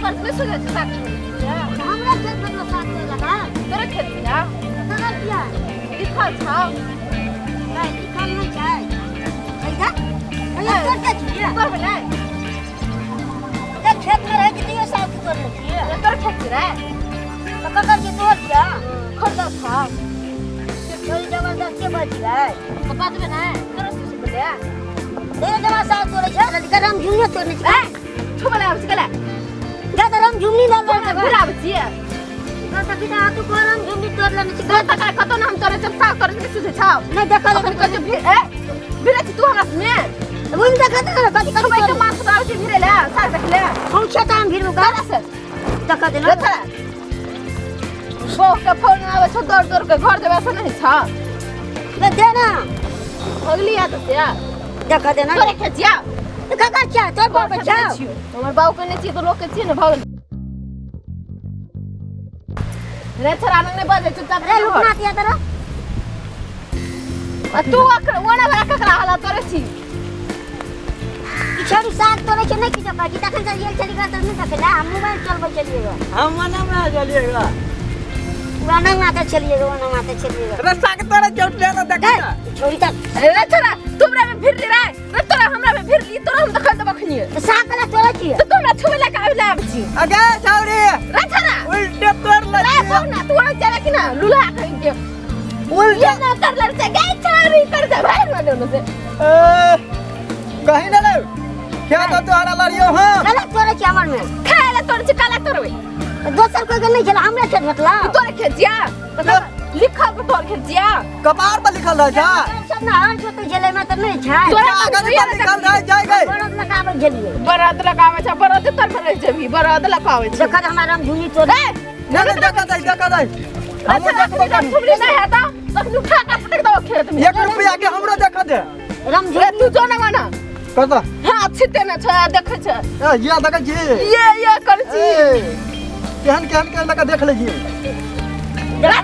पर नहीं सुने छै साग हमरा खेत में तो साग तोड़ लगा तोरे खेत ना ककर किया लिखल छौ नहीं लिखल नहीं छै ऐसा ऐसा तोड़ के छियै तोर बना जब खेत में रहै छै तैयो साग तोड़ लै छियै तोर खेत रे तो ककर के तोड़ दिया खरीद छौ छोरी जबरदस्ती बच गए तो बाद में ना तोर से बोले तैयो जमा साग तोड़ै छै लड़का राम झुमनी तोड़ने छै छुबले आबै छै कला जा तऽ राम झुमनी लऽ तोर ले घुर आबै छियै तऽ बिना तू को राम झुमनी तोड़ लेने छै तोर तकरा कतौ ना हम तोरे जब साग तोरे नहीं सुझै छौ नहीं देखल अखन कते भीड़ ए भीड़े छी तू हमरा में ओहिमे देखत ने कथी कथी छुबै के तोड़े। मांस आबै छै भीड़े ले साग देख ले हम खेत आम भीड़ में करा से देखा देना रे थरा बौह के फोन आबै छौ दौड़ दौड़ के घर जेबै से नहीं छौ ले दे ना भगली आ तऽ से देखा देना तोरे खेत जिया तो ककर छै तोर बाप छै हमर बाबू के नहीं छियै तऽ लोक के छियै ने भगल रे छोरा नहीं बजे चुपचाप रे लुकना तिया तेरा आ तू अकर ओना बड़ा ककरा हला तोरे छी ई छोरी साग तोड़ै छै नहि किछो कहै छी तखन से गेल छली घर तऽ नहि देखला हम मोबाइल चलबै छलियै हम मना में चलिएगा पुराना माता छलियै ओना माता छलियै रे साग तोरे चोट ले तो देखी ना छोरी तक रे छोरा तू हमरा में फिर ली रे रे तोरा हमरा में फिर ली तोरा हम देखल देबो खनिए तऽ साग कला तोड़ै छियै तो तू हमरा छुबे लए के आबि ले आबै छी अगे छौरी रे छोरा उल्टे तोड़ ले रे बहु ना तू आग जावे कि ना लुला कहीं के उल्टे ये ना तर लड़ से गई छोरी कर दे भाई ना दोनों से ए, कहीं ना ले क्या तो तोहरा लड़ियो हां कला तोड़ै छियै हमर में खाए ला तोड़ छी काला तोड़बे दोसर कोई के नहि छलै हमरे खेत भेटला तोरे खेत जिया लिखल के तोर खेत जिया कपार पर लिखल रह जा सब ना हर जोतै छलै में तऽ नहि छै तोरा कागज पर लिखल रह जाय गए बरद लगाबै छलियै बरद लगावे छै बरद तर में रह जेबी बरद लगावे छै देखत हमरा राम झुनी तोड़ रे ना ना देखा दे देखा दे हमरो अच्छा देखबो कनी थुमरी नहीं है तो तखन उठा के पटक दो खेत में एक रुपया के हमरो देखा दे राम रे झुनी तू जो ना माना कत हां छिते ना छै देखै छै ए ये देखै छी ये कर छी ए केहन केहन के लगा देख ले छी रे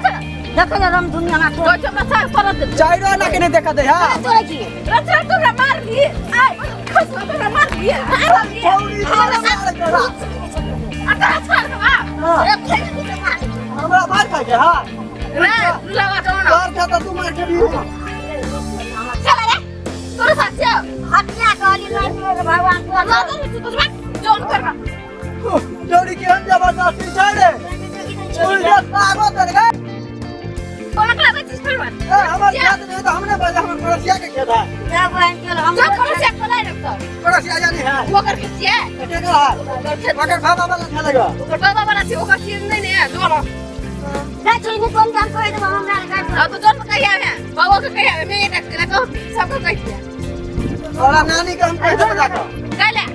देखो ना राम झुनी हमरा तोड़ तो जो मसा करत चाइरो आना के नहीं देखा दे हां तोड़ै छियै रे छोरा तोरा मार लिए आय खुश हो तोरा मार लिए मार लिए छौरी तोरा मार के रा। अटा छोड़ दे बा हाँ, हमरा मार खा के हां रे लगा दो ना मार खा तो तू मार खेबी चल रे तोरा साथ छ हटिया कहली लाइन भगवान तोड़ लगा दे तू जोन करबा छौरी केहन जबरदस्ती छै रे उल्टे सागो तर गए कोना कला बच्ची छोड़बा ए हमर खेत नहीं तो हमने बजा हमर पड़ोसिया के खेत है जा बहन चल हम जो करो से कोला रखतो पड़ोसिया जानी है ओकर खेत छियै के के है ओकर खेत मगर बाबा वाला खेलेगा ओकर बाबा वाला छै ओकर चीज नहीं ने जोन जा छोरी ने कोन काम करै देब हमरा आ तो जोन कहिया है बाबा के कहिया मैं एक रख कह सबको कह दिया तोरा नानी के हम कह देबो जाके कहले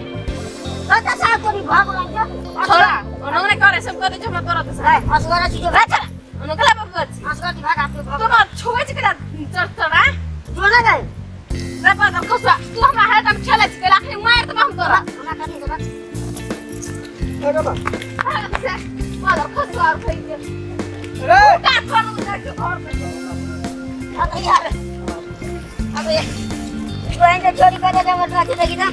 कत साग तोरी भगवान जो छोरा ओनंगने करे सब कह दे जो हमरा तोरा तो ए असगरा छी जो रे छोरा ओनंगला बाबा छी असगरा छी भाग आप तो ना छुए छी केना चर चरा जो ना गए रे बाबा खुशा तू हमरा हरदम खेले छी केला अखनी मार देब हम तोरा हमरा कनी से बस ए बाबा से बाबा खुशा खइ के रे का कर उधर के घर पे अब यार अब ये बहन जो छोरी कत जबरदस्ती देखी ना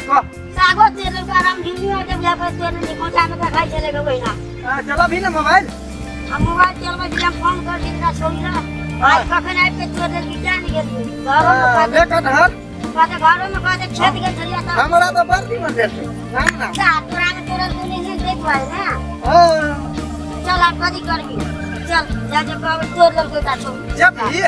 कह सागो तेल का आराम झुनी हो जब यहाँ पर तोड़ नहीं खोचा में खाई चलेगा वही ना चला भी ना मोबाइल हम मोबाइल चलबै छी हम फोन कर दिन ना छोड़ी ना आज कखन आबि के तोड़ देलकी क्या नहीं गेलियै घरो में ले कटहर कहते घरो में कहते खेत गेल छलियै तऽ हमरा तो बड़ निमन भेल छै नाम ना सा तोरा में तोड़ल तू नहीं देख भाई ना हां चल आब कथी करबी चल जा जे कहबै तोड़ लेलकै ता छोड़ी जब भी